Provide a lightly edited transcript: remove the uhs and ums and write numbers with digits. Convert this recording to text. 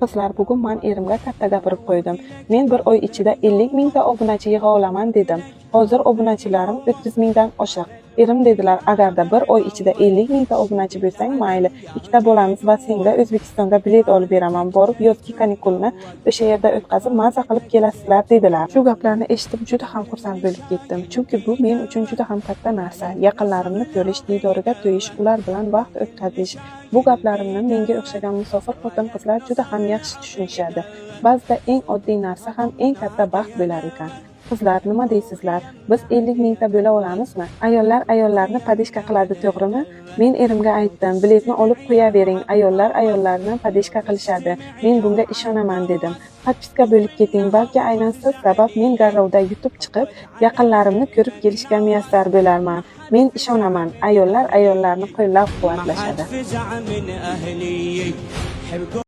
Qizlar, bugun man erimga katta gapirib qo'ydim. Men bir oy ichida 50 mingta obunachi yig'a olaman dedim. Hozir obunachilarim 30 mingdan oshiq. Erim dedilar, agarda bir oy ichida 50 mingta obunachi bo'lsang, mayli, ikkita bolamiz va senga O'zbekistonga bilet olib beraman. Borib yozgi kanikulni o'sha yerda o'tkazib, maza qilib kelasizlar, dedilar. Shu gaplarni eshitib juda ham xursand bo'lib ketdim. Chunki bu men uchun juda ham katta narsa. Yaqinlarimni ko'rish, diydoriga to'yish, ular bilan vaqt o'tkazish. Bu gaplarimni menga o'xshagan musofir xotin-qizlar juda ham yaxshi tushunishadi. Ba'zida eng oddiy narsa ham eng katta baxt bo'lar ekan. Qizlar, nima deysizlar? Biz 50 mingta bo'la olamizmi? Ayollar ayollarni поддержка qiladi, to'g'rimi? Men erimga aytdim, biletni olib qo'yavering, ayollar ayollarni поддержка qilishadi. Men bunga ishonaman, dedim. Подписка bo'lib keting, balki aynan siz sabab men garovda yutib chiqib, yaqinlarimni ko'rib kelishga muyassar bo'larman. Men ishonaman, ayollar ayollarni ما حد qo'llab-quvvatlashadi. فزع من أهلي حرقوا.